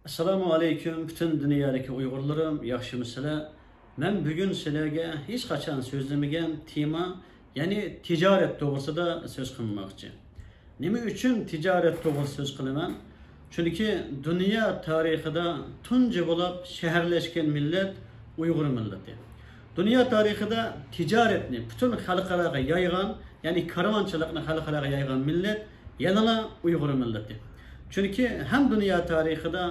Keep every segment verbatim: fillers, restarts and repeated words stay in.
ئەسسالامۇ ئەلەيكۇم، پۈتۈن دۇنيادىكى ئۇيغۇرلىرىم، ياخشىمۇسىلەر؟ مەن بۈگۈن سىلەرگە ھېچقاچان سۆزلىمىگەن تېما، يەنى تىجارەت توغرىسىدا سۆز قىلماقچى. نېمە ئۈچۈن تىجارەت توغرىسىدا سۆز قىلىمەن؟ چۈنكى دۇنيا تارىخىدا تۇنجى بولۇپ شەھەرلەشكەن مىللەت ئۇيغۇر مىللىتى. دۇنيا تارىخىدا تىجارەتنى پۈتۈن خەلقئاراغا يايغان، يەنى كارۋانچىلىقنى خەلقئاراغا يايغان مىللەت يەنىلا ئۇيغۇر مىللىتى. چۈنكى ھەم دۇنيا تارىخىدا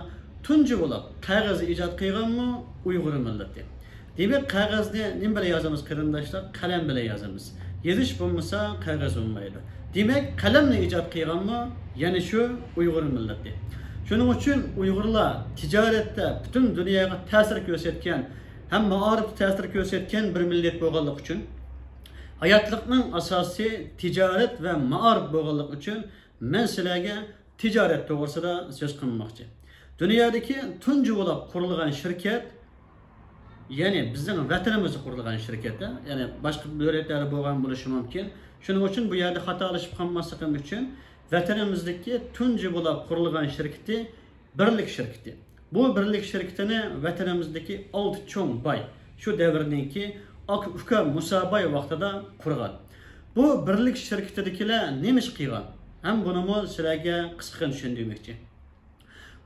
تۇنجى بولۇپ قەغەز ئىجاد قىلغانمۇ ئۇيغۇر مىللىتى. دېمەك، قەغەزنى نېمە بىلەن يازىمىز، قېرىنداشلار؟ قەلەم بىلەن يازىمىز. يېزىش بولمىسا، قەغەز بولمايدۇ. دېمەك، قەلەمنى ئىجاد قىلغانمۇ يەنە شۇ ئۇيغۇر مىللىتى. شۇنىڭ ئۈچۈن ئۇيغۇرلار تىجارەتتە پۈتۈن دۇنياغا تەسىر كۆرسەتكەن ھەم مائارىپتا تەسىر كۆرسەتكەن بىر مىللەت بولغانلىقى ئۈچۈن، ھاياتلىقنىڭ ئاساسى تىجارەت ۋە مائارىپ بولغانلىقى ئۈچۈن، مەن سىلەرگە تىجارەت توغرىسىدا سۆز قىلماقچى. دۇنيادىكى تۇنجى بولۇپ قۇرۇلغان شىركەت، يەنى بىزنىڭ ۋەتىنىمىزدە قۇرۇلغان شىركەت، يەنى باشقا دۆلەتلەردە بولغان بولۇشى مۇمكىن. شۇنىڭ ئۈچۈن بۇ يەردە خاتالىشىپ قالماسلىقىم ئۈچۈن، ۋەتىنىمىزدىكى تۇنجى بولۇپ قۇرۇلغان شىركىتى بىرلىك شىركىتى. بۇ بىرلىك شىركىتىنى ۋەتىنىمىزدىكى ئالتە چوڭ باي، شۇ دەۋرنىڭكى ئاكا-ئۇكا مۇسا باي ۋاقتىدا قۇرغان. بۇ بىرلىك شىركىتىدىكىلەر نېمە ئىش قىلغان؟ ھەم بۇنىمۇ سىلەرگە قىسقىچە چۈشەندۈرمەكچى.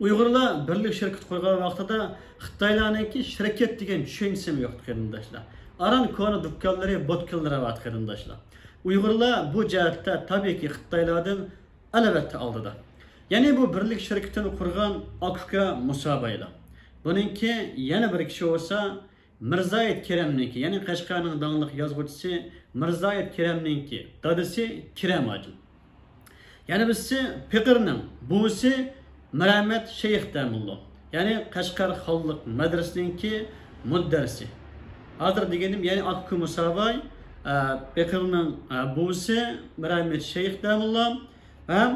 ئۇيغۇرلار بىرلىك شىركىتى قۇرغان ۋاقتىدا خىتايلارنىڭكى شىركەت دېگەن چۈشەنچىسىمۇ يوقتى، قېرىنداشلار. ئاران كونا دۇكانلىرى، بوتكىلىرى بار، قېرىنداشلار. ئۇيغۇرلار بۇ جەھەتتە تەبىئىيكى خىتايلاردىن ئەلۋەتتە ئالدىدا. يەنى بۇ بىرلىك شىركىتىنى قۇرغان ئاكا-ئۇكا مۇسا بايلار. بۇنىڭكى يەنە بىر كىشى بولسا مىرزايىت كېرەمنىڭكى، يەنى قەشقەرنىڭ داڭلىق يازغۇچىسى مىرزايىت كېرەمنىڭكى دادىسى كېرەم ھاجىم. يەنە بىرسى پېقىرنىڭ بوۋىسى مىرئەمەت شەيخ دەمۇللا، يەنى قەشقەر خانلىق مەدرىسىنىڭكى مۇدەررىسى. ھازىر دېگىنىم، يەنى ئاكا-ئۇكا مۇسا باي، ئە، پېقىرنىڭ، ئە، بوۋىسى مىرئەمەت شەيخ دەمۇللا ھەم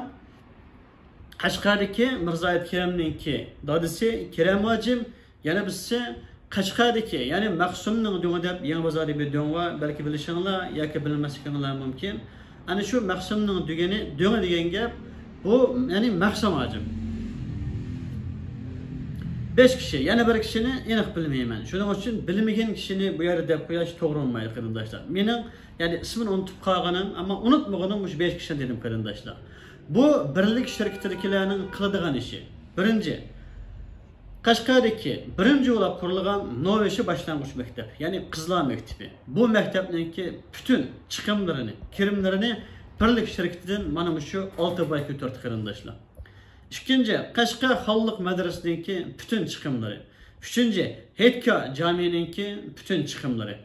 قەشقەردىكى مىرزايىت كېرەمنىڭكى دادىسى كېرەم ھاجىم، يەنە بىرسى قەشقەردىكى، يەنى مەخسۇمنىڭ دۆڭى دەپ يېڭى بازاردا بىر دۆڭ بار، بەلكى بىلىشىڭلار ياكى بىلمەسلىكىڭلار مۇمكىن. ئەنە شۇ مەخسۇمنىڭ دۆگىنى، دۆڭى دېگەن گەپ، بۇ، يەنى مەخسۇم ھاجىم. بەش كىشى، يەنە بىر كىشىنى ئېنىق بىلمەيمەن. شۇنىڭ ئۈچۈن بىلمىگەن كىشىنى بۇ يەردە دەپ قويۇش توغرا بولمايدۇ، قېرىنداشلار. مېنىڭ، يەنى ئىسمىنى ئۇنتۇپ قالغىنىم، ئەمما ئۇنتۇمىغىنىم مۇشۇ بەش كىشى دېدىم، قېرىنداشلار. بۇ بىرلىك شىركىتىدىكىلەرنىڭ قىلىدىغان ئىشى. بىرىنچى، قەشقەردىكى بىرىنچى بولۇپ قۇرۇلغان نوۋېشى باشلانغۇچ مەكتەپ، يەنى قىزلار مەكتىپى. بۇ مەكتەپنىڭكى پۈتۈن چىقىملىرىنى، كىرىملىرىنى بىرلىك شىركىتىدىن مانا مۇشۇ ئالتە باي كۆتۈردى، قېرىنداشلار. ئىككىنچى، قەشقەر خانلىق مەدرىسىنىڭكى پۈتۈن چىقىملىرى. ئۈچىنچى، ھېيتگاھ جامىنىڭكى پۈتۈن چىقىملىرى.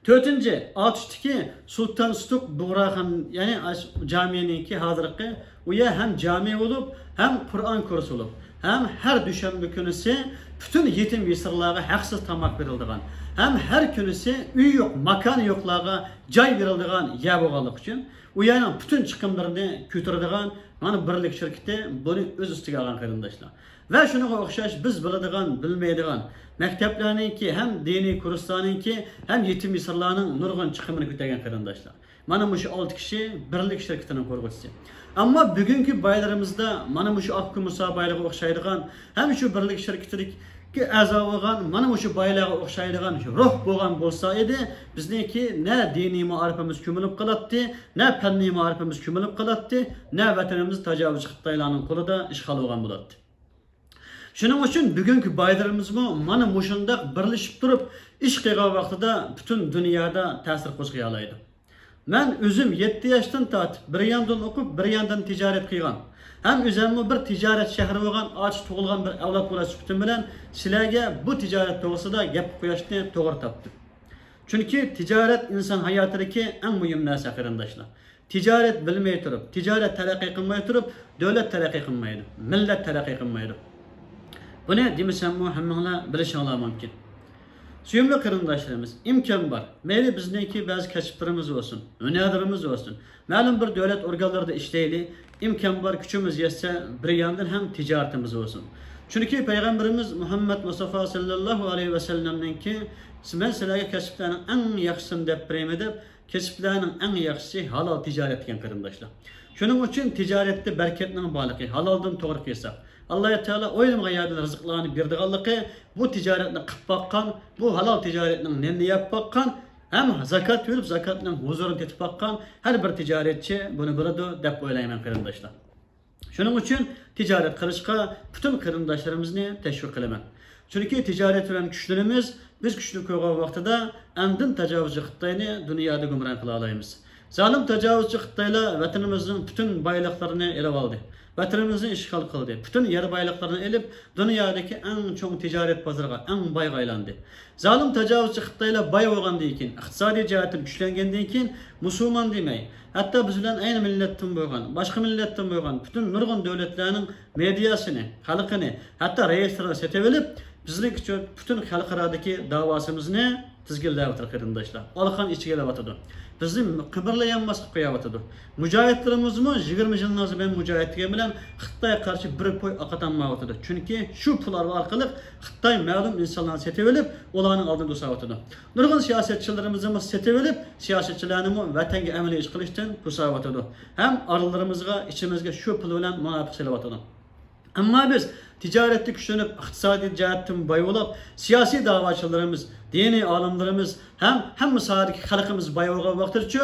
تۆتىنچى، ئاتۇشتىكى سۇلتان سۇتۇق بۇغراخان، يەنى ئاش-، جامىنىڭكى ھازىرقى، ئۇ يەر ھەم جامى بولۇپ، ھەم قۇرئان كۇرسى بولۇپ، ھەم ھەر دۈشەنبە كۈنىسى پۈتۈن يېتىم يېسىرلارغا ھەقسىز تاماق بېرىلىدىغان، ھەم ھەر كۈنىسى ئۆيى يوق، ماكانى يوقلارغا جاي بېرىلىدىغان يەر بولغانلىقى ئۈچۈن، ئۇ يەرنىڭ پۈتۈن چىقىملىرىنى كۆتۈرىدىغان مانا بىرلىك شىركىتى بۇنى ئۆز ئۈستىگە ئالغان، قېرىنداشلار. ۋە شۇنىڭغا ئوخشاش بىز بىلىدىغان، بىلمەيدىغان مەكتەپلەرنىڭكى، ھەم دىنىي كۇرسلارنىڭكى، ھەم يېتىم يېسىرلارنىڭ نۇرغۇن چىقىمىنى كۆتەرگەن، قېرىنداشلار. مانا مۇشۇ ئالتە كىشى بىرلىك شىركىتىنىڭ قۇرغۇچىسى. ئەمما بۈگۈنكى بايلىرىمىزدا مانا مۇشۇ ئاكا مۇسا بايلىقىغا ئوخشايدىغان، ھەم شۇ بىرلىك شىركىتىدىكى ئەزا بولغان مانا مۇشۇ بايلارغا ئوخشايدىغان روھ بولغان بولسا ئىدى، بىزنىڭكى نە دىنىي مائارىپىمىز كۆمۈلۈپ قالاتتى، نە پەننىي مائارىپىمىز كۆمۈلۈپ قالاتتى، نە ۋەتىنىمىز تاجاۋۇزچى خىتايلارنىڭ قولىدا ئىشغال بولغان بولاتتى. شۇنىڭ ئۈچۈن بۈگۈنكى بايلىرىمىزمۇ مانا مۇشۇنداق بىرلىشىپ تۇرۇپ ئىش قىلغان ۋاقتىدا پۈتۈن دۇنيادا تەسىر قوزغىيالايدۇ. مەن ئۆزۈم يەتتە ياشتىن تارتىپ بىر ياندىن ئوقۇپ، بىر ياندىن تىجارەت قىلغان ھەم ئۆزۈممۇ بىر تىجارەت شەھىرى بولغان ئاچا تۇغۇلغان بىر ئەۋلاد بولاش سۈپىتىم بىلەن سىلەرگە بۇ تىجارەت توغرىسىدا گەپ قويۇشنى توغرا تاپتىم. چۈنكى تىجارەت ئىنسان ھاياتىدىكى ئەڭ مۇھىم نەرسە، قېرىنداشلار. تىجارەت بىلمەي تۇرۇپ، تىجارەت تەرەققىي قىلماي تۇرۇپ، دۆلەت تەرەققىي قىلمايدۇ، مىللەت تەرەققىي قىلمايدۇ. بۇنى دېمىسەممۇ ھەممىڭلار بىلىشىڭلار مۇمكىن. سۆيۈملۈك قېرىنداشلىرىمىز، ئىمكان بار. مەيلى بىزنىڭكى بەزى كەسىپلىرىمىز بولسۇن، ھۈنەرلىرىمىز بولسۇن، مەلۇم بىر دۆلەت ئورگانلىرىدا ئىشلەيلى، ئىمكان بار، كۈچىمىز يەتسە، بىر ياندىن ھەم تىجارىتىمىز بولسۇن. چۈنكى پەيغەمبىرىمىز مۇھەممەد مۇستافا ساللاللاھۇ ئەلەيھى ۋەسەللەمنىڭكى، مەن سىلەرگە كەسىپلەرنىڭ ئەڭ ياخشىسىنى دەپ بېرەيمەن دەپ، كەسىپلەرنىڭ ئەڭ ياخشىسى ھالال تىجارەت دېگەن، قېرىنداشلار. شۇنىڭ ئۈچۈن تىجارەتتە بەرىكەتنىڭ بارلىقى، ھالالدىن توغرا قىلساق، ئاللا تائالا ئويلىمىغان يەردىن رىزىقلارنى بېرىدىغانلىقى، بۇ تىجارەتنى قىلىپ باققان، بۇ ھالال تىجارەتنىڭ نېنىنى يەپ باققان، ھەم زاكات بېرىپ، زاكاتنىڭ ھۇزۇرىنى تېتىپ باققان ھەر بىر تىجارەتچى بۇنى بىلىدۇ دەپ ئويلايمەن، قېرىنداشلار. شۇنىڭ ئۈچۈن تىجارەت قىلىشقا پۈتۈن قېرىنداشلىرىمىزنى تەشۋىق قىلىمەن. چۈنكى تىجارەت بىلەن كۈچلىنىمىز، بىز كۈچلۈك بولغان ۋاقتىدا ئاندىن تاجاۋۇزچى خىتاينى دۇنيادا گۇمران قىلالايمىز. زالىم تاجاۋۇزچى خىتايلار ۋەتىنىمىزنىڭ پۈتۈن بايلىقلىرىنى ئېلىۋالدى. ۋەتىنىمىزنى ئىشغال قىلدى. پۈتۈن يەر بايلىقلىرىنى ئېلىپ، دۇنيادىكى ئەڭ چوڭ تىجارەت بازىرىغا، ئەڭ بايغا ئايلاندى. زالىم تاجاۋۇزچى خىتايلار باي بولغاندىن كېيىن، ئىقتىسادىي جەھەتتىن كۈچلەنگەندىن كېيىن، مۇسۇلمان دېمەي، ھەتتا بىز بىلەن ئەينى مىللەتتىن بولغان، باشقا مىللەتتىن بولغان پۈتۈن نۇرغۇن دۆلەتلەرنىڭ مېدىياسىنى، خەلقىنى، ھەتتا رەئىسلىرىنى سېتىۋېلىپ، بىزنىڭ ئۈچۈن پۈتۈن خەلقئارادىكى داۋاسىمىزنى تىزگىنلەۋاتىدۇ، قېرىنداشلار. ئالىخان ئىچىگە ئېلىۋاتىدۇ. بىزنى قىمىرلىيالماسقا قويۇۋاتىدۇ. مۇجاھىدلىرىمىزمۇ يىگىرمە يىلنىڭ زېمىن مۇجاھىدلىگەن بىلەن خىتايغا قارشى بىر پوي ئاقاتالمايۋاتىدۇ. چۈنكى شۇ پۇللار ئارقىلىق خىتاي مەلۇم ئىنسانلارنى سېتىۋېلىپ، ئۇلارنىڭ ئالدىنى توساۋاتىدۇ. نۇرغۇن سىياسەتچىلىرىمىزنىمۇ سېتىۋېلىپ، سىياسەتچىلەرنىمۇ ۋەتەنگە ئەمەلىي ئىش قىلىشتىن توساۋاتىدۇ. ھەم ئارىلىرىمىزغا، ئىچىمىزگە شۇ پۇل بىلەن مۇناپىق سېلىۋاتىدۇ. ئەمما بىز تىجارەتتە كۈچلىنىپ، ئىقتىسادىي جەھەتتىن باي بولۇپ، سىياسىي داۋاچىلىرىمىز، دىنىي ئالىملىرىمىز ھەم ھەممە ساھەدىكى خەلقىمىز باي بولغان ۋاقتىدىچۇ،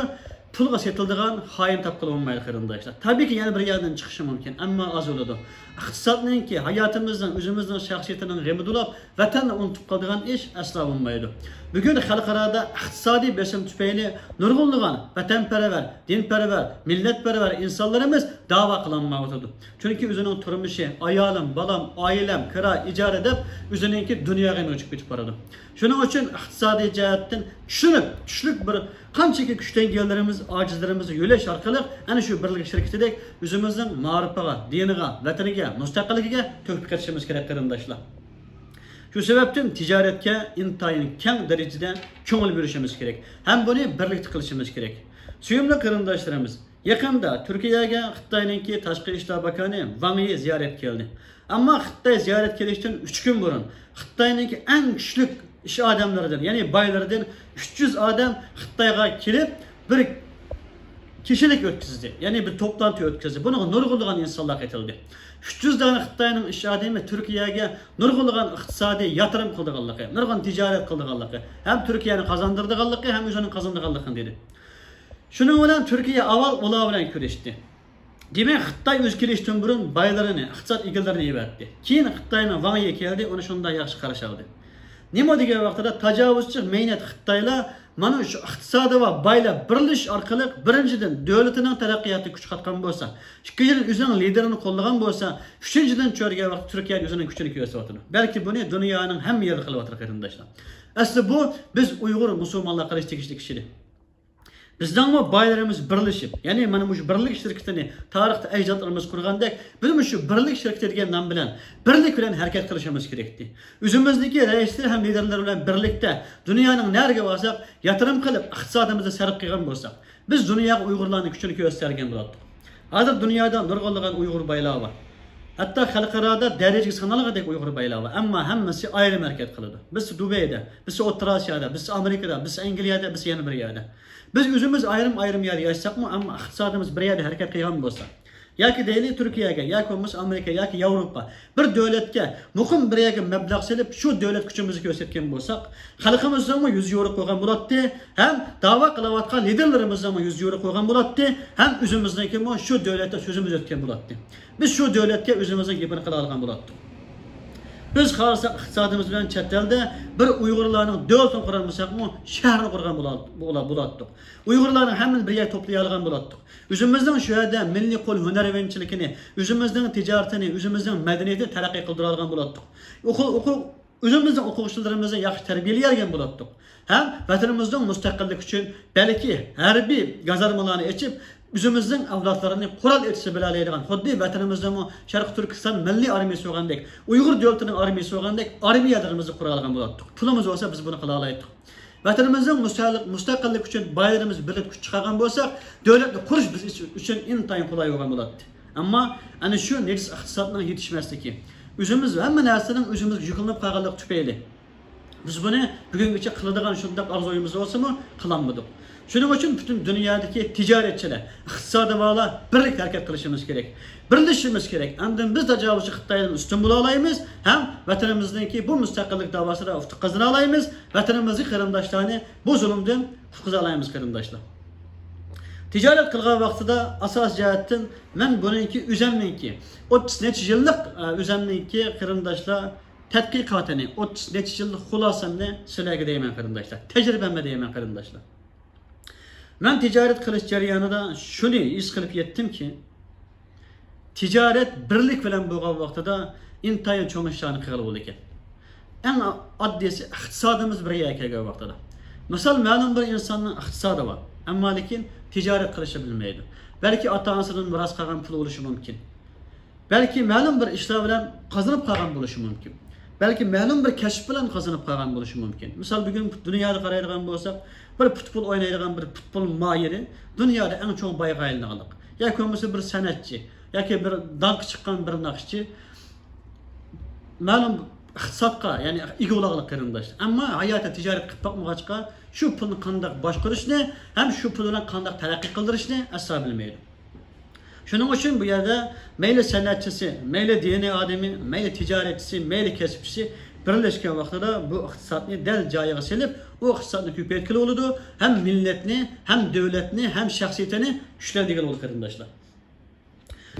پۇلغا سېتىلىدىغان خائىن تاپقىلى بولمايدۇ، قېرىنداشلار. تەبىئىيكى، يەنە بىر يەردىن چىقىشى مۇمكىن، ئەمما ئاز بولىدۇ. ئىقتىسادنىڭكى، ھاياتىمىزنىڭ، ئۆزىمىزنىڭ شەخسىيىتىنىڭ غېمىدە بولۇپ، ۋەتەننى ئۇنتۇپ قالىدىغان ئىش ئەسلا بولمايدۇ. بۈگۈن خەلقئارادا ئىقتىسادىي بېسىم تۈپەيلى نۇرغۇنلىغان ۋەتەنپەرۋەر، دىنپەرۋەر، مىللەتپەرۋەر ئىنسانلىرىمىز داۋا قىلالمايۋاتىدۇ. چۈنكى ئۆزىنىڭ تۇرمۇشى، ئايالىم، بالام، ئائىلەم، كىرا، ئىجارە دەپ ئۆزىنىڭكى دۇنيا غېمىگە چۆكۈپ كېتىپ بارىدۇ. شۇنىڭ ئۈچۈن ئىقتىسادىي جەھەتتىن چۈشىنىپ، كۈچلۈك بىر قانچىكى كۈچلەنگەنلىرىمىز، ئاجىزلىرىمىزنى يۆلەش ئارقىلىق ئەنە شۇ بىرلىك شىركىتىدەك ئۆزىمىزنىڭ مائارىپىغا، دىنىغا، ۋەتىنىگە، مۇستەقىللىكىگە تۆھپە قېتىشىمىز كېرەك، قېرىنداشلار. شۇ سەۋەبتىن تىجارەتكە ئىنتايىن كەڭ دەرىجىدە كۆڭۈل بۆلۈشىمىز كېرەك ھەم بۇنى بىرلىكتە قىلىشىمىز كېرەك. سۆيۈملۈك قېرىنداشلىرىمىز، يېقىندا تۈركىيەگە خىتاينىڭكى تاشقى ئىشلار باكانى ۋاڭ يى زىيارەتكە كەلدى. ئەمما خىتاي زىيارەت كېلىشتىن ئۈچ كۈن بۇرۇن خىتاينىڭكى ئەڭ كۈچلۈك ئىش ئادەملىرىدىن، يەنى بايلىرىدىن ئۈچ يۈز ئادەم خىتايغا كېلىپ، بىر كىشىلىك ئۆتكۈزدى. يەنى بىر توپلانتى ئۆتكۈزدى. بۇنىڭغا نۇرغۇنلىغان ئىنسانلار قېتىلدى. ئۈچ يۈز دانە خىتاينىڭ ئىش ئادىمى تۈركىيەگە نۇرغۇنلىغان ئىقتىسادىي ياتۇرۇم قىلىدىغانلىقى، نۇرغۇن تىجارەت قىلىدىغانلىقى، ھەم تۈركىيەنى قازاندۇرىدىغانلىقى، ھەم ئۆزىنىڭ قازىنىدىغانلىقىنى دېدى. شۇنىڭ بىلەن تۈركىيە ئاۋۋال ئۇلار بىلەن كۆرۈشتى. دېمەك، خىتاي ئۆزى كېلىشتىن بۇرۇن بايلىرىنى، ئىقتىساد ئىگىلىرىنى يىغىۋەتتى. كېيىن خىتاينىڭ ۋاڭ يى كەلدى، ئۇنى شۇنداق ياخشى قارشى ئالدى. نېمە دېگەن ۋاقتىدا تاجاۋۇزچى مەينەت خىتايلار مانا شۇ ئىقتىسادى بار بايلار بىرلىشىش ئارقىلىق، بىرىنچىدىن، دۆلىتىنىڭ تەرەققىياتىغا كۈچ قاتقان بولسا، ئىككىنچىدىن، ئۆزىنىڭ لىدېرىنى قوللىغان بولسا، ئۈچىنچىدىن، كۆرگەن ۋاقىت تۈركىيە ئۆزىنىڭ كۈچىنى كۆرسىتىۋاتىدۇ. بەلكى بۇنى دۇنيانىڭ ھەممە يېرىدە قىلىۋاتىدۇ، قېرىنداشلار. ئەسلى بۇ بىز ئۇيغۇر مۇسۇلمانلار قىلىش تېگىشلىك ئىش ئىدى. بىزنىڭمۇ بايلىرىمىز بىرلىشىپ، يەنى مانا مۇشۇ بىرلىك شىركىتىنى تارىختا ئەجدادلىرىمىز قۇرغاندەك، بىزمۇ شۇ بىرلىك شىركىتى دېگەن نام بىلەن بىرلىك بىلەن ھەرىكەت قىلىشىمىز كېرەكتى. ئۆزىمىزنىڭكى رەئىسلىرى ھەم لىدېرلىرى بىلەن بىرلىكتە دۇنيانىڭ نەرىگە بارساق، ياتۇرۇم قىلىپ، ئىقتىسادىمىزنى سەرپ قىلغان بولساق، بىز دۇنياغا ئۇيغۇرلارنىڭ كۈچىنى كۆرسىتەلىگەن بولاتتۇق. ھازىر دۇنيادا نۇرغۇنلىغان ئۇيغۇر بايلار بار. ھەتتا خەلقئارادا دەرىجىگە سانالغۇدەك ئۇيغۇر بايلار بار. ئەمما ھەممىسى ئايرىم ھەرىكەت قىلىدۇ. بىرسى دۇبەيدە، بىرسى ئوتتۇرا ئاسىيادا، بىرسى ئامېرىكىدا، بىرسى ئەنگلىيەدە، بىرسى يەنە بىر يەردە. بىز ئۆزىمىز ئايرىم-ئايرىم يەردە ياشىساقمۇ، ئەمما ئىقتىسادىمىز بىر يەردە ھەرىكەت قىلغان بولسا، ياكى دەيلى تۈركىيەگە، ياكى بولمىسا ئامېرىكا، ياكى ياۋروپا، بىر دۆلەتكە مۇقىم بىر يەرگە مەبلەغ سېلىپ، شۇ دۆلەت كۈچىمىزنى كۆرسەتكەن بولساق، خەلقىمىزنىڭمۇ يۈزى يورۇق بولغان بولاتتى، ھەم داۋا قىلىۋاتقان لىدېرلىرىمىزنىڭمۇ يۈزى يورۇق بولغان بولاتتى، ھەم ئۆزىمىزنىڭكىمۇ شۇ دۆلەتتە سۆزىمىز ئۆتكەن بولاتتى. بىز شۇ دۆلەتكە ئۆزىمىزنىڭ گېپىنى قىلالىغان بولاتتۇق. بىز خالىساق ئىقتىسادىمىز بىلەن چەت ئەلدە بىر ئۇيغۇرلارنىڭ دۆلىتىنى قۇرالمىساقمۇ، شەھىرىنى قۇرغان بولا-، بولا-، بولاتتۇق. ئۇيغۇرلارنىڭ ھەممىنى بىر يەرگە توپلىيالىغان بولاتتۇق. ئۆزىمىزنىڭ شۇ يەردە مىللىي قول ھۈنەرۋەنچىلىكىنى، ئۆزىمىزنىڭ تىجارىتىنى، ئۆزىمىزنىڭ مەدەنىيىتىنى تەرەققىي قىلدۇرالىغان بولاتتۇق. ئوقۇ-، ئوقۇ-، ئۆزىمىزنىڭ ئوقۇغۇچىلىرىمىزنى ياخشى تەربىيەلىيەلىگەن بولاتتۇق. ھەم ۋەتىنىمىزنىڭ مۇستەقىللىكى ئۈچۈن بەلكى ھەربىي گازارمىلارنى ئېچىپ، ئۆزىمىزنىڭ ئەۋلادلىرىنى قورال ئېتىشى بىلەلەيدىغان، خۇددى ۋەتىنىمىزنىڭمۇ شەرقىي تۈركىستان مىللىي ئارمىيىسى بولغاندەك، ئۇيغۇر دۆلىتىنىڭ ئارمىيىسى بولغاندەك ئارمىيەلىرىمىزنى قۇرالىغان بولاتتۇق. پۇلىمىز بولسا بىز بۇنى قىلالايتتۇق. ۋەتىنىمىزنىڭ مۇستەقىل-، مۇستەقىللىكى ئۈچۈن بايلىرىمىز بىرلىك كۈچ چىقارغان بولساق، دۆلەتنى قۇرۇش بىز ئۈچۈن ئىنتايىن قولاي بولغان بولاتتى. ئەمما ئەنە شۇ نېجىس ئىقتىسادنىڭ يېتىشمەسلىكى، ئۆزىمىز ھەممە نەرسىنىڭ ئۆزىمىزگە يۈكلىنىپ قالغانلىقى تۈپەيلى، بىز بۇنى بۈگۈنگىچە قىلىدىغان شۇنداق ئارزۇيىمىز بولسىمۇ، قىلالمىدۇق. شۇنىڭ ئۈچۈن پۈتۈن دۇنيادىكى تىجارەتچىلەر، ئىقتىسادى بارلار بىرلىكتە ھەرىكەت قىلىشىمىز كېرەك. بىرلىشىشىمىز كېرەك. ئاندىن بىز تاجاۋۇزچى خىتايدىن ئۈستۈن بولالايمىز ھەم ۋەتىنىمىزنىڭكى بۇ مۇستەقىللىك داۋاسىدا ئۇتۇق قازىنالايمىز. ۋەتىنىمىزدىكى قېرىنداشلارنى بۇ زۇلۇمدىن قۇتقۇزالايمىز، قېرىنداشلار. تىجارەت قىلغان ۋاقتىدا ئاساسىي جەھەتتىن مەن بۇنىڭكى ئۆزەمنىڭكى ئوتتۇز نەچچە يىللىق، ئە، ئۆزەمنىڭكى قېرىنداشلار تەتقىقاتىنى، ئوتتۇز نەچچە يىللىق خۇلاسەمنى سىلەرگە دەيمەن، قېرىنداشلار. تەجرىبەمنى دەيمەن، قېرىنداشلار. مەن تىجارەت قىلىش جەريانىدا شۇنى ھېس قىلىپ يەتتىمكى، تىجارەت بىرلىك بىلەن بولغان ۋاقتىدا ئىنتايىن چوڭ ئىشلارنى قىلغىلى بولىدىكەن. ئەڭ ئاددىيسى، ئىقتىسادىمىز بىر يەرگە كەلگەن ۋاقتىدا. مىسال، مەلۇم بىر ئىنساننىڭ ئىقتىسادى بار، ئەمما لېكىن تىجارەت قىلىشنى بىلمەيدۇ. بەلكى ئاتا-ئانىسىدىن مىراس قالغان پۇل بولۇشى مۇمكىن. بەلكى مەلۇم بىر ئىشلار بىلەن قازىنىپ قالغان بولۇشى مۇمكىن. بەلكى مەلۇم بىر كەسىپ بىلەن قازىنىپ قالغان بولۇشى مۇمكىن. مىسال، بۈگۈن دۇنيادا قارايدىغان بولساق، بىر پۇتبول ئوينايدىغان بىر پۇتبول ماھىرى دۇنيادا ئەڭ چوڭ بايغا ئايلىنىدىغانلىق. ياكى بولمىسا بىر سەنئەتچى، ياكى بىر داڭقى چىققان بىر ناخشىچى مەلۇم ئىقتىسادقا، يەنى ئىگە بولغانلىق، قېرىنداشلار. ئەمما ھاياتىدا تىجارەت قىلىپ باقمىغاچقا، شۇ پۇلنى قانداق باشقۇرۇشنى ھەم شۇ پۇل بىلەن قانداق تەرەققىي قىلدۇرۇشنى ئەسلا بىلمەيدۇ. شۇنىڭ ئۈچۈن بۇ يەردە مەيلى سەنئەتچىسى، مەيلى دىنىي ئادىمى، مەيلى تىجارەتچىسى، مەيلى كەسىپچىسى بىرلەشكەن ۋاقتىدا بۇ ئىقتىسادنى دەل جايىغا سېلىپ، ئۇ ئىقتىسادنى كۆپەيتكىلى بولىدۇ ھەم مىللەتنى، ھەم دۆلەتنى، ھەم شەخسىيىتىنى كۈچلەندۈرگىلى بولىدۇ، قېرىنداشلار.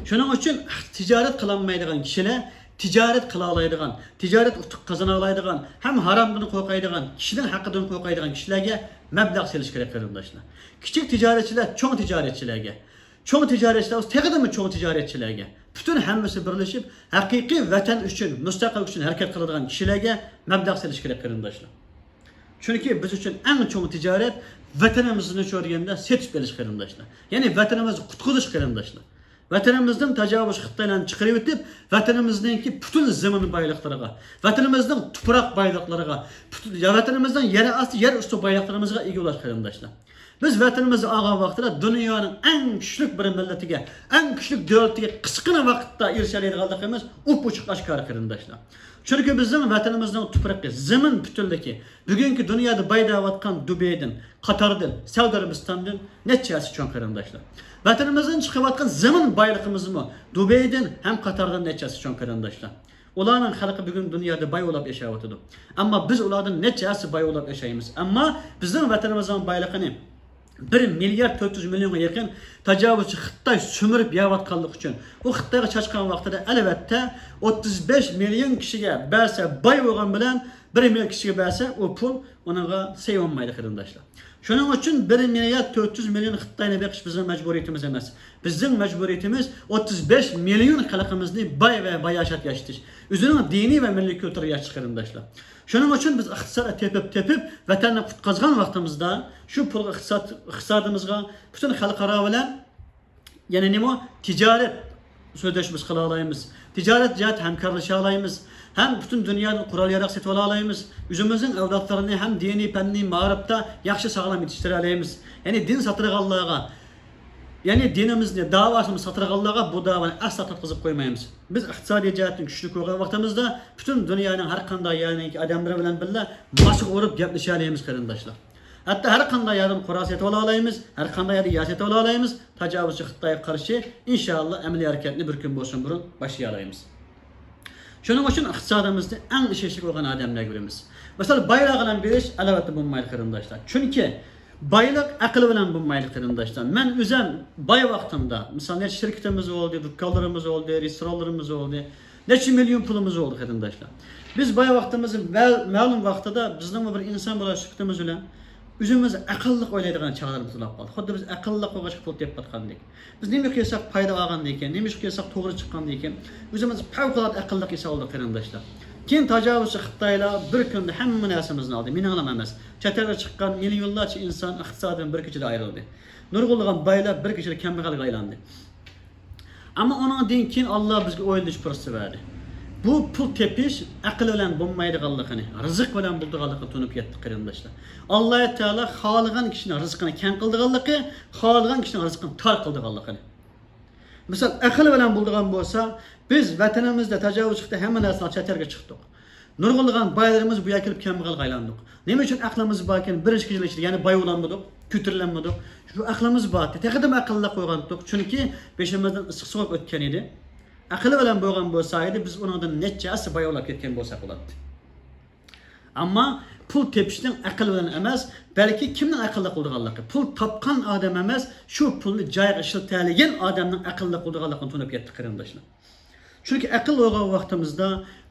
شۇنىڭ ئۈچۈن تىجارەت قىلالمايدىغان كىشىلەر تىجارەت قىلالايدىغان، تىجارەت ئۇتۇق قازىنالايدىغان ھەم ھارامدىن قورقايدىغان، كىشىنىڭ ھەققىدىن قورقايدىغان كىشىلەرگە مەبلەغ سېلىش كېرەك، قېرىنداشلار. كىچىك تىجارەتچىلەر چوڭ تىجارەتچىلەرگە، چوڭ تىجارەتچىلەر بولسا تېخىدىمۇ چوڭ تىجارەتچىلەرگە، پۈتۈن ھەممىسى بىرلىشىپ، ھەقىقىي ۋەتەن ئۈچۈن، مۇستەقىل ئۈچۈن ھەرىكەت قىلىدىغان كىشىلەرگە مەبلەغ سېلىش كېرەك، قېرىنداشلار. چۈنكى بىز ئۈچۈن ئەڭ چوڭ تىجارەت ۋەتىنىمىزنى چۆرىگەندە سېتىپ ئېلىش، قېرىنداشلار. يەنى ۋەتىنىمىزنى قۇتقۇزۇش، قېرىنداشلار. ۋەتىنىمىزدىن تاجاۋۇزچى خىتايلارنى چىقىرىۋېتىپ، ۋەتىنىمىزنىڭكى پۈتۈن زېمىن بايلىقلىرىغا، ۋەتىنىمىزنىڭ تۇپراق بايلىقلىرىغا، پۈتۈن، ۋەتىنىمىزنىڭ يەر ئاستى، يەر ئۈستى بايلىقلىرىمىزغا ئىگە بولۇش، قېرىنداشلار. بىز ۋەتىنىمىزنى ئالغان ۋاقتىدا دۇنيانىڭ ئەڭ كۈچلۈك بىر مىللىتىگە، ئەڭ كۈچلۈك دۆلىتىگە قىسقىلا ۋاقىتتا ئېرىشەلەيدىغانلىقىمىز ئوپئوچۇق ئاشكارا، قېرىنداشلار. چۈنكى بىزنىڭ ۋەتىنىمىزنىڭ تۇپرىقى، زېمىن پۈتۈنلۈكى، بۈگۈنكى دۇنيادا باي دەۋاتقان دۇبەيدىن، قاتاردىن، سەئۇدى ئەرەبىستاندىن نەچچە ھەسسە چوڭ، قېرىنداشلار. ۋەتىنىمىزدىن چىقىۋاتقان زېمىن بايلىقىمىزمۇ دۇبەيدىن ھەم قاتاردىن نەچچە ھەسسە چوڭ، قېرىنداشلار. ئۇلارنىڭ خەلقى بۈگۈن دۇنيادا باي بولاپ ياشاۋاتىدۇ. ئەمما بىز ئۇلاردىن نەچچە ھەسسە باي بولاپ ياشايمىز. ئەمما بىزنىڭ ۋەتىنىمىزنىڭ بايلىقىنى بىر مىليارد تۆت يۈز مىليونغا يېقىن تاجاۋۇزچى خىتاي سۈمۈرۈپ يەۋاتقانلىقى ئۈچۈن، ئۇ خىتايغا چاچقان ۋاقتىدا، ئەلۋەتتە، ئوتتۇز بەش مىليون كىشىگە بەرسە باي بولغان بىلەن، بىر مىليون كىشىگە بەرسە، ئۇ پۇل ئۇنىڭغا سەي بولمايدۇ، قېرىنداشلار. شۇنىڭ ئۈچۈن بىر مىليارد تۆت يۈز مىليون خىتاينى بېقىش بىزنىڭ مەجبۇرىيىتىمىز ئەمەس. بىزنىڭ مەجبۇرىيىتىمىز ئوتتۇز بەش مىليون خەلقىمىزنى باي ۋە باياشات ياشىتىش، ئۆزىنىڭ دىنىي ۋە مىللىي كۈلتۈرىگە ياشىتىش، قېرىنداشلار. شۇنىڭ ئۈچۈن بىز ئىقتىساد تېپىپ، تېپىپ، ۋەتەننى قۇتقازغان ۋاقتىمىزدا، شۇ پۇلغا ئىقتىساد، ئىقتىسادىمىزغا، پۈتۈن خەلقئارا بىلەن، يەنى نېمە، تىجارەت سۆزلەشمىز قىلالايمىز. تىجارەت جەھەتتە ھەمكارلىشالايمىز. ھەم پۈتۈن دۇنيادىن قورال-ياراغ سېتىۋالالايمىز. ئۆزىمىزنىڭ ئەۋلادلىرىنى ھەم دىنىي، پەننىي، مائارىپتا ياخشى ساغلام يېتىشتۈرەلەيمىز. يەنى دىن ساتىدىغانلارغا، يەنى دىنىمىزنى، داۋاسىمىزنى ساتىدىغانلارغا بۇ داۋانى ئەسلا تارتقۇزۇپ قويمايمىز. بىز ئىقتىسادىي جەھەتتىن كۈچلۈك بولغان ۋاقتىمىزدا، پۈتۈن دۇنيانىڭ ھەر قانداق يەرنىڭكى ئادەملىرى بىلەن بىللە ماسىغا ئۇرۇپ گەپلىشەلەيمىز، قېرىنداشلار. ھەتتا ھەر قانداق يەردىن قورال سېتىۋالالايمىز، ھەر قانداق يەردىن يار سېتىۋالالايمىز. تاجاۋۇزچى خىتايغا قارشى، ئىنشائاللا، ئەمەلىي ھەرىكەتنى بىر كۈن بولسۇن بۇرۇن باشلىيالايمىز. شۇنىڭ ئۈچۈن ئىقتىسادىمىزنى ئەڭ ئىشەنچلىك بولغان ئادەملەرگە بېرىمىز. مىسال، بايلارغا بېرىش ئەلۋەتتە بولمايدۇ، قېرىنداشلار. چۈنكى بايلىق ئەقىل بىلەن بولمايدۇ، قېرىنداشلار. مەن ئۆزۈم باي ۋاقتىمدا، مىسال، نەچچە شىركىتىمىز بولدى، دۇكانلىرىمىز بولدى، رېستورانلىرىمىز بولدى، نەچچە مىليون پۇلىمىز بولدى، قېرىنداشلار. بىز باي ۋاقتىمىز مەل-، مەلۇم ۋاقتىدا بىزنىڭمۇ بىر ئىنسان بولۇش سۈپىتىمىز بىلەن ئۆزىمىز ئەقىللىق ئويلايدىغان چاغلىرىمىز بولۇپ قالدى. خۇددى بىز ئەقىللىق بولغاچقا پۇل تېپىۋاتقاندەك. بىز نېمە ئىش قىلساق پايدا ئالغاندىكىن، نېمە ئىش قىلساق توغرا چىققاندىكىن، ئۆزىمىز پەۋقۇلئاددە ئەقىللىق ھېسابلىدۇق، قېرىنداشلار. كېيىن تاجاۋۇزچى خىتايلار بىر كۈندە ھەممە نەرسىمىزنى ئالدى. مېنىڭلام ئەمەس. چەت ئەلگە چىققان مىليونلارچە ئىنسان ئىقتىسادىدىن بىر كېچىدە ئايرىلدى. نۇرغۇنلىغان بايلار بىر كېچىدە كەمبەغەلگە ئايلاندى. ئەمما ئۇنىڭدىن كېيىن ئاللا بىزگە ئويلىنىش پۇرسىتى بەردى. بۇ پۇل تېپىش ئەقىل بىلەن بولمايدىغانلىقىنى، رىزىق بىلەن بولىدىغانلىقىنى تونۇپ يەتتى، قېرىنداشلار. ئاللا تائالا خالىغان كىشىنىڭ رىزقىنى كەڭ قىلىدىغانلىقى، خالىغان كىشىنىڭ رىزقىنى تار قىلىدىغانلىقىنى. مىسال، ئەقىل بىلەن بولىدىغان بولسا، بىز ۋەتىنىمىزدە تاجاۋۇز چىقتى، ھەممە نەرسىنى چەت ئەلگە چىقتۇق. نۇرغۇنلىغان بايلىرىمىز بۇ يەرگە كېلىپ كەمبەغەلگە ئايلاندۇق. نېمە ئۈچۈن؟ ئەقلىمىز باركەن، بىر ئىككى يىل ئىچىدە يەنە باي بولالمىدۇق. كۆتۈرۈلەلمىدۇق. شۇ ئەقلىمىز بار ئىدى. تېخىدىمۇ ئەقىللىق بولغانتۇق. چۈنكى بېشىمىزدىن ئىسسىق سوغۇق ئۆتكەن ئىدى. ئەقلى بىلەن بولغان بولسا ئىدى، بىز ئۇنىڭدىن نەچچە ھەسسە باياۋلاپ كەتكەن بولساق بولاتتى. ئەمما پۇل تېپىشنىڭ ئەقىل بىلەن ئەمەس، بەلكى كىمنىڭ ئەقىللىق بولىدىغانلىقى، پۇل تاپقان ئادەم ئەمەس، شۇ پۇلنى جايىغا ئىشلىتەلىگەن ئادەمنىڭ ئەقىللىق بولىدىغانلىقىنى تونۇپ يەتتۇق، قېرىنداشلار. چۈنكى ئەقىل بولغان ۋاقتىمىزدا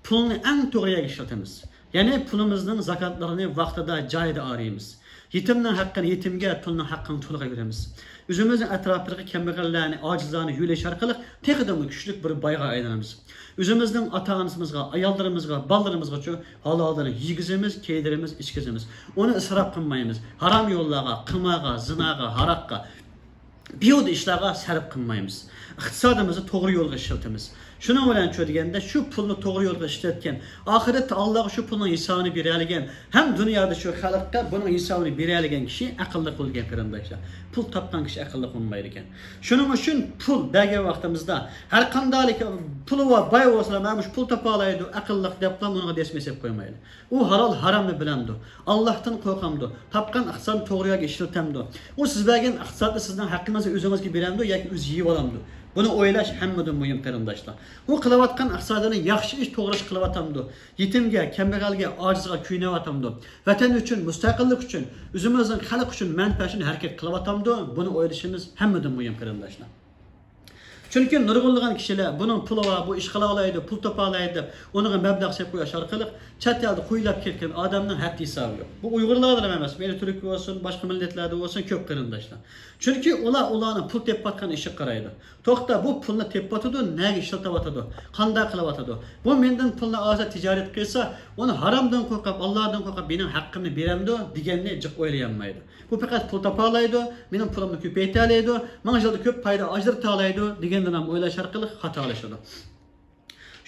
پۇلنى ئەڭ توغرا يەرگە ئىشلىتىمىز. يەنى پۇلىمىزنىڭ زاكاتلىرىنى ۋاقتىدا، جايىدا ئايرىيمىز. يېتىمنىڭ ھەققىنى يېتىمگە، تۇلنىڭ ھەققىنى تۇلغا بېرىمىز. ئۆزىمىزنىڭ ئەتراپىدىكى كەمبەغەللەرنى، ئاجىزلارنى يۆلەش ئارقىلىق تېخىدىمۇ كۈچلۈك بىر بايغا ئايلىنىمىز. ئۆزىمىزنىڭ ئاتا-ئانىسىمىزغا، ئاياللىرىمىزغا، بالىلىرىمىزغىچۇ ھالالدىن يېگۈزىمىز، كىيدۈرىمىز، ئىچكۈزىمىز. ئۇنى ئىسراپ قىلمايمىز. ھارام يوللارغا، قىمارغا، زىناغا، ھاراققا، بىھۇدە ئىشلارغا سەرپ قىلمايمىز. ئىقتىسادىمىزنى توغرا يولغا ئىشلىتىمىز. شۇنىڭ بىلەن شۇ دېگەندە، شۇ پۇلنى توغرا يولغا ئىشلەتكەن، ئاخىرەتتە ئاللاغا شۇ پۇلنىڭ ھېسابىنى بېرەلىگەن، ھەم دۇنيادا شۇ خەلققە بۇنىڭ ھېسابىنى بېرەلىگەن كىشى ئەقىللىق بولىدىكەن، قېرىنداشلار. پۇل تاپقان كىشى ئەقىللىق بولمايدىكەن. شۇنىڭ ئۈچۈن پۇل بەرگەن ۋاقتىمىزدا، ھەر قانداق پۇلى بار، باي بولسىلا، مانا مۇشۇ پۇل تاپالايدۇ، ئەقىللىق دەپلا ئۇنىڭغا دەسمە سېلىپ قويمايلى. ئۇ ھالال ھارامنى بىلەمدۇ؟ ئاللاھتىن قورقامدۇ؟ تاپقان ئىقتىسادنى توغرا يەرگە ئىشلىتەمدۇ؟ ئۇ سىز بەرگەن ئىقتىسادنى سىزنىڭ ھەققىڭىزنى ئۆزىڭىزگە بېرەمدۇ ياكى ئۆزى يېيىۋالامدۇ؟ بۇنى ئويلاش ھەممىدىن مۇھىم، قېرىنداشلار. ئۇ قىلىۋاتقان ئىقتىسادىنى ياخشى ئىش توغرا ئىش قىلىۋاتامدۇ؟ يېتىمگە، كەمبەغەلگە، ئاجىزغا كۆيۈنۈۋاتامدۇ؟ ۋەتەن ئۈچۈن، مۇستەقىللىق ئۈچۈن، ئۆزىمىزنىڭ خەلق ئۈچۈن مەنپەئەت ئۈچۈن ھەرىكەت قىلىۋاتامدۇ؟ بۇنى ئويلىشىمىز ھەممىدىن مۇھىم، قېرىنداشلار. چۈنكى نۇرغۇنلىغان كىشىلەر بۇنىڭ پۇلى بار، بۇ ئىش قىلالايدۇ، پۇل تاپالايدۇ دەپ ئۇنىڭغا مەبلەغ سېلىپ قويۇش ئارقىلىق چەت ئەلدە قۇيلاپ كەتكەن ئادەمنىڭ ھەددى ھېسابى يوق. بۇ ئۇيغۇرلاردىلا ئەمەس، مەيلى تۈرك بولسۇن، باشقا مىللەتلەردە بولسۇن، كۆپ، قېرىنداشلار. چۈنكى ئۇلار ئۇلارنىڭ پۇل تېپىۋاتقان ئىشىغا قارايدۇ. توختا، بۇ پۇلنى تېپىۋاتىدۇ، نەگە ئىشلىتىۋاتىدۇ، قانداق قىلىۋاتىدۇ؟ بۇ مەندىن پۇلنى ئالسا، تىجارەت قىلسا، ئۇنى ھارامدىن قورقۇپ، ئاللادىن قورقۇپ مېنىڭ ھەققىمنى بېرەمدۇ دېگەننى جىق ئويلىيالمايدۇ. بۇ پەقەت پۇل تاپالايدۇ، مېنىڭ پۇلۇمنى كۆپەيتەلەيدۇ، ماڭا يىلدا كۆپ پايدا ئاجرىتالايدۇ دېگەندىنلا ئويلاش ئارقىلىق خاتالىشىدۇ.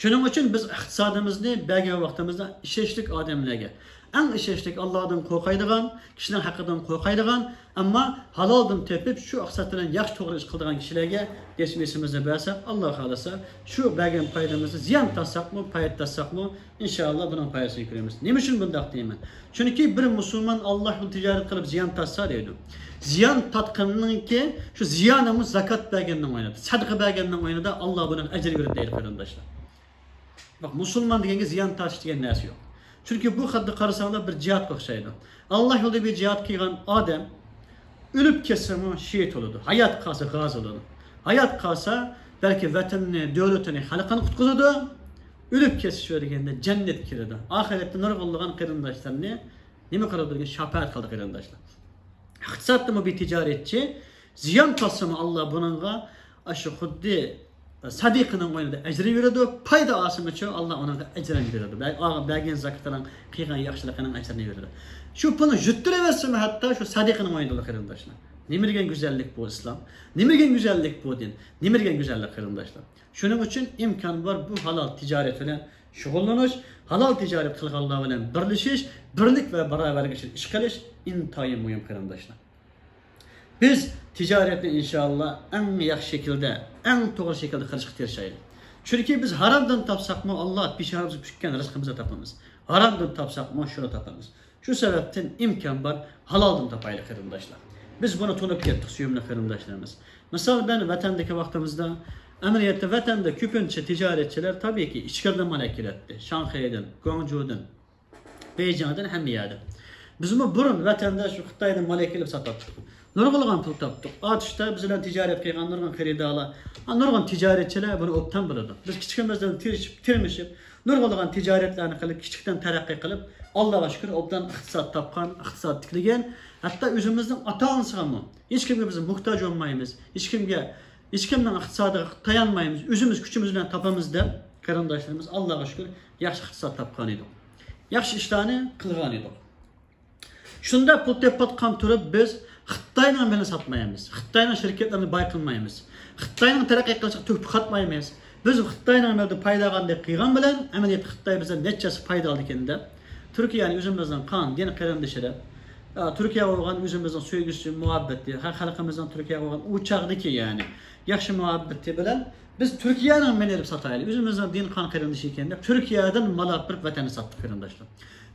شۇنىڭ ئۈچۈن بىز ئىقتىسادىمىزنى بەرگەن ۋاقتىمىزدا ئىشەنچلىك ئادەملەرگە، ئەڭ ئىشەنچلىك، ئاللادىن قورقايدىغان، كىشىنىڭ ھەققىدىن قورقايدىغان، ئەمما ھالالدىن تېپىپ، شۇ ئىقتىساد بىلەن ياخشى توغرا ئىش قىلىدىغان كىشىلەرگە دەسمىسىمىزنى بەرسەك، ئاللا خالىسا، شۇ بەرگەن پايدىمىزدا زىيان تارتساقمۇ، پايدا تارتساقمۇ، ئىنشائاللا، بۇنىڭ پايدىسىنى كۆرىمىز. نېمە ئۈچۈن بۇنداق دەيمەن؟ چۈنكى بىر مۇسۇلمان ئاللا يولىدا تىجارەت قىلىپ زىيان تارتسا دەيدۇ. زىيان تارتقىنىڭكى شۇ زىيانىمۇ زاكات بەرگەننىڭ ئوينىدا، سەدىقە بەرگەننىڭ ئوينىدا ئاللا بۇنىڭ ئەجرى بېرىدۇ دەيدۇ، قېرىنداشلار. باق، مۇسۇلمان دېگەنگە زىيان تارتىش دېگەن نەرسە يوق. چۈنكى بۇ خىلدا قارىساڭلار بىر جىھادقا ئوخشايدۇ. ئاللا يولىدا بىر جىھادقا كىرگەن ئادەم ئۆلۈپ كەتسىمۇ شېھىت بولىدۇ. ھايات قالسا غازى بولىدۇ. ھايات قالسا بەلكى ۋەتىنىنى، دۆلىتىنى، خەلقىنى قۇتقۇزىدۇ. ئۆلۈپ كەتسە شۇ دېگەندە جەننەتكە كىرىدۇ. ئاخىرەتتە نۇرغۇنلىغان قېرىنداشلارنى نېمە قىلىدۇ دېگەن شاپائەت قىلىدۇ، قېرىنداشلار. ئىقتىسادتىمۇ بىر تىجارەتچى، زىيان تارتسىمۇ ئاللا بۇنىڭغا ئاشۇ خۇددى سەدىقىنىڭ ئوينىدا ئەجرى بېرىدۇ، پايدا ئالسىمۇچۇ ئاللا ئۇنىڭغا ئەجرىنى بېرىدۇ. بە-، ئا-، بەرگەن زاكىتىنىڭ، قىلغان ياخشىلىقىنىڭ ئەجرىنى بېرىدۇ. شۇ پۇلنى يۈتتۈرۈۋەتسىمۇ ھەتتا شۇ سەدىقىنىڭ ئوينىدىلا، قېرىنداشلار. نېمە دېگەن گۈزەللىك بۇ ئىسلام؟ نېمە دېگەن گۈزەللىك بۇ دىن؟ نېمە دېگەن گۈزەللىك، قېرىنداشلار؟ شۇنىڭ ئۈچۈن ئىمكان بار بۇ ھالال تىجارەت بىلەن شۇغۇللىنىش، ھالال تىجارەت قىلغانلار بىلەن بىرلىشىش، بىرلىك ۋە باراۋەرلىك ئۈچۈن ئىش قىلىش ئىنتايىن مۇھىم، قېرىنداشلار. بىز تىجارەتنى ئىنشائاللا ئەڭ ياخشى شەكىلدە، ئەڭ توغرا شەكىلدە قىلىشقا تىرىشايلى. چۈنكى بىز ھارامدىن تاپساقمۇ، ئاللا پېشانىمىزغا پۈككەن رىزقىمىزنى تاپىمىز. ھارامدىن تاپساقمۇ، شۇنى تاپىمىز. شۇ سەۋەبتىن ئىمكان بار ھالالدىن تاپايلى، قېرىنداشلار. بىز بۇنى تونۇپ كەتتۇق، سۆيۈملۈك قېرىنداشلىرىمىز. مىسال بىلەن ۋەتەندىكى ۋاقتىمىزدا، ئەمەلىيەتتە ۋەتەندە كۆپىنچە تىجارەتچىلەر تابىئىيكى ئىچكىرىدىن مال ئەكېلەتتى. شاڭخەيدىن، گۇاڭجۇدىن، بېيجىڭدىن، ھەممە يەردىن. بىزمۇ بۇرۇن ۋەتەندە شۇ خىتايدىن مال ئەكېلىپ ساتاتتۇق. نۇرغۇنلىغان پۇل تاپتۇق. ئاتۇشتا بىز بىلەن تىجارەت قىلغان نۇرغۇن خېرىدارلار، ھە، نۇرغۇن تىجارەتچىلەر بۇنى ئوبدان بىلىدۇ. بىز كىچىكىمىزدىن تىرىشىپ، تىرمىشىپ، نۇرغۇنلىغان تىجارەتلەرنى قىلىپ، كىچىكتىن تەرەققىي قىلىپ، ئاللاغا شۈكۈر، ئوبدان ئىقتىساد تاپقان، ئىقتىساد تىكلىگەن. ھەتتا ئۆزىمىزنىڭ ئاتا-ئانىسىغىمۇ، ھېچكىمگە بىز موھتاج بولمايمىز، ھېچكىمگە، ھېچكىمنىڭ ئىقتىسادىغا تايانمايمىز، ئۆزىمىز كۈچىمىز بىلەن تاپىمىز دەپ، قېرىنداشلىرىمىز، ئاللاغا شۈكۈر، ياخشى ئىقتىساد تاپقان ئىدۇق. ياخشى ئىشلارنى قىلغان ئىدۇق. شۇنداق پۇل تېپىۋاتقان تۇرۇپ، بىز خىتاينىڭ مېلىنى ساتمايمىز، خىتاينىڭ شىركەتلىرىنى باي قىلمايمىز، خىتاينىڭ تەرەققىي قىلىشىغا تۆھپە قاتمايمىز. بىز خىتاينىڭ مېلىدىن پايدا ئالغاندەك قىلغان بىلەن، ئەمەلىيەتتە خىتاي بىزدىن نەچچە ھەسسە پايدا ئالىدىكەن دەپ، تۈركىيەنى ئۆزىمىزنىڭ قان، دىن قېرىندىشى دەپ، تۈركىيەگە بولغان ئۆزىمىزنىڭ سۆيگۈسى، مۇھەببىتى، خەلقىمىزنىڭ تۈركىيەگە بولغان ئۇ چاغدىكى، يەنى، ياخشى مۇھەببىتى بىلەن بىز تۈركىيەنىڭ مېلى دەپ ساتايلى، ئۆزىمىزنىڭ دىن قان قېرىندىشى ئىكەن دەپ تۈركىيەدىن مال ئاپىرىپ ۋەتەننى ساتتۇق، قېرىنداشلار.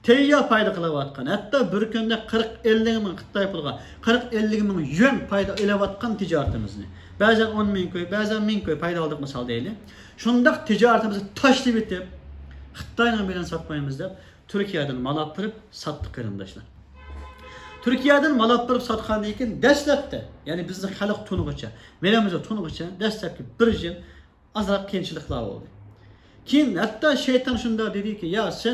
تەييار پايدا قىلىۋاتقان، ھەتتا بىر كۈندە قىرىق ئەللىك مىڭ خىتاي پۇلىغا، قىرىق ئەللىك مىڭ يۈەن پايدا ئېلىۋاتقان تىجارىتىمىزنى، بەزەن ئون مىڭ كوي، بەزەن مىڭ كوي پايدا ئالدۇق، مىسال دەيلى. شۇنداق تىجارىتىمىزنى تاشلىۋېتىپ، خىتاينىڭ مېلىنى ساتمايمىز دەپ، تۈركىيەدىن مال ئاپىرىپ ساتتۇق، قېرىنداشلار. تۈركىيەدىن مال ئاپىرىپ ساتقاندىن كېيىن، دەسلەپتە، يەنى بىزنىڭ خەلق تونۇغۇچە، مېلىمىزنى تونۇغۇچە، دەسلەپكى بىر يىل ئازراق قىيىنچىلىقلار بولدى. كېيىن ھەتتا شەيتان شۇنداق دېدىكى، يا سەن